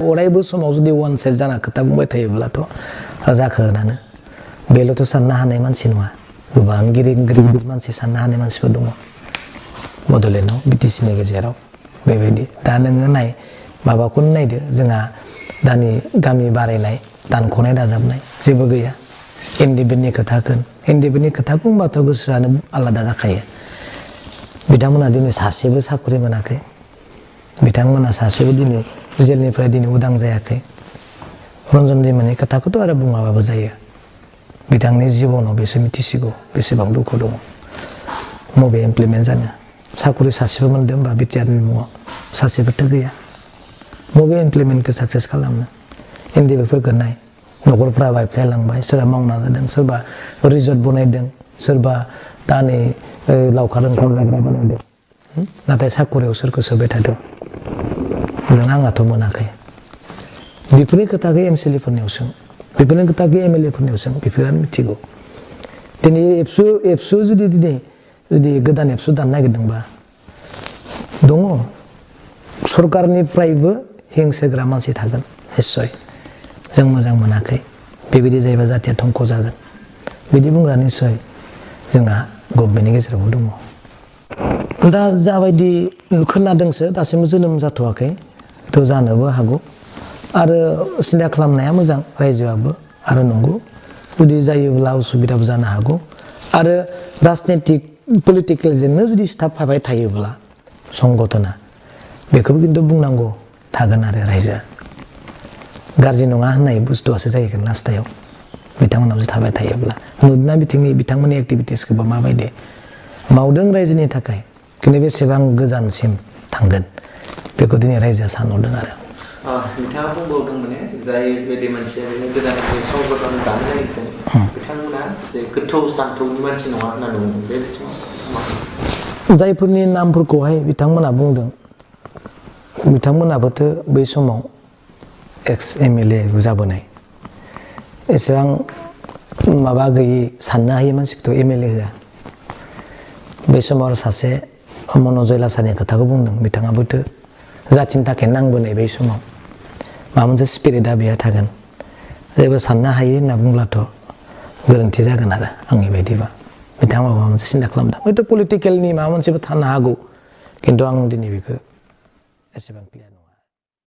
अरायबो समाव जुदि वान साइड जाना खोथा बुंबाय थायोब्लाथ' जाखो होनानो बेल'थ' साननो हानाय मानसि नङा गोबां गिदिर मानसि साननो हानाय मानसिफोर दङ बड'लेण्डआव बिटिसिनि गेजेराव बेबायदि दा नोङो नाय माबाखौनो नायदो जोंहा दानि गामि बारायनाय दानख'नाय दाजाबनाय जेबो गैया इन्डिपेन्डनि खोथा बुंबाथ' गोसोआनो आलादा जाखायो बिथांमोना दिनै सासेबो साख्रि मोनाखै बिथांमोना सासेबो दिनै जेलनिफ्राय दिनै उदां जायाखै रन्जन दैमारिनि खोथाखौथ' आरो बुङाबाबो जायो बिथांनि जिबनाव बेसो मिथिसिगौ बेसेबां दुखु दङ मबे इमप्लिमेन्ट जानो साख्रि सासेबो मोनदों होनबा बिटिआरनि मुङाव सासेबोथ' गैया मबे इमप्लिमेन्टखौ साक्सेस खालामनो एनडिएफफोरखौ नाय न'खरफ्रा बायफ्लेलांबाय सोरबा मावना जादों सोरबा रिजर्ट बनायदों सोरबा दा नै लावखार ओंखाम जाग्रा बानायदों नाथाय साख्रियाव सोरखौ सोबाय थादों नों आंहाथ' मोनाखै बेफोरनि खोथाखौ एमसिएलएफोरनियाव सों बेफोरनि खोथाखौ एमएलएफोरनियाव सों बेफोरानो मिथिगौ दिनै एबसु जुदि गोदान एबसु दानो नागिरदोंबा दङ सरकारनिफ्रायबो हिंसोग्रा मानसि थागोन निस्सय जों मोजां मोनाखै बेबायदि जायोबा जाथिया धंख' जागोन बिदि बुंग्रा निस्सय जोंहा गभर्नमेन्टनि गेजेरावबो दङ दा जाबायदि खोनादोंसो दासिमबो जोनोम जाथ'वाखै थ' जानोबो हागौ आरो सिन्था खालामनाया मोजां रायजोआबो आरो नंगौ जुदि जायोब्ला उसुबिदाबो जानो हागौ आरो राजनितिक पलिटिकेलजोंनो जुदि सिथाबफाबाय थायोब्ला संगठना बेखौबो खिन्थु बुंनांगौ थागोन आरो रायजोआ गाज्रि नङा होननाय बुस्थुआसो जाहैगोन लास्टायाव बिथांमोनाव थाबाय थायोब्ला नुदोंना बिथांमोननि एक्टिभिटिसखौबो माबायदि मावदों रायजोनि थाखाय खिन्थु बेसेबां गोजानसिम थांगोन बेखौ दिनै रायजोआ सानहरदों आरो नोंथाङा बुंबावदों माने जाय बायदि मानसिया गोदान संगठन दानो नागिरदों बिथांमोना जे गोथौ सान्थौनि मानसि नङा होननानै बुंदों बे बिथिङाव जायफोरनि नामफोरखौहाय बिथांमोना बुंदों बिथांमोनाबोथ' बै समाव एक्स एमएलए जाबोनाय एसेबां माबा गैयै साननो हायै मानसिखौथ' एमएलए होआ बै समाव आरो सासे मन'जय लासानि खोथाखौ बुंदों बिथाङाबोथ' जाथिनि थाखाय नांबोनाय बै समाव माबा मोनसे स्पिरिटआ बेहा थागोन जेबो साननो हायो होनना बुंब्लाथ' गोरोन्थि जागोन आरो आंनि बायदिबा बिथाङा माबा मोनसे सिन्था खालामदों हयथ' पलिटिकेलनि माबा मोनसेबो थानो हागौ खिन्थु आं दिनै बेखौ एसेबां क्लियार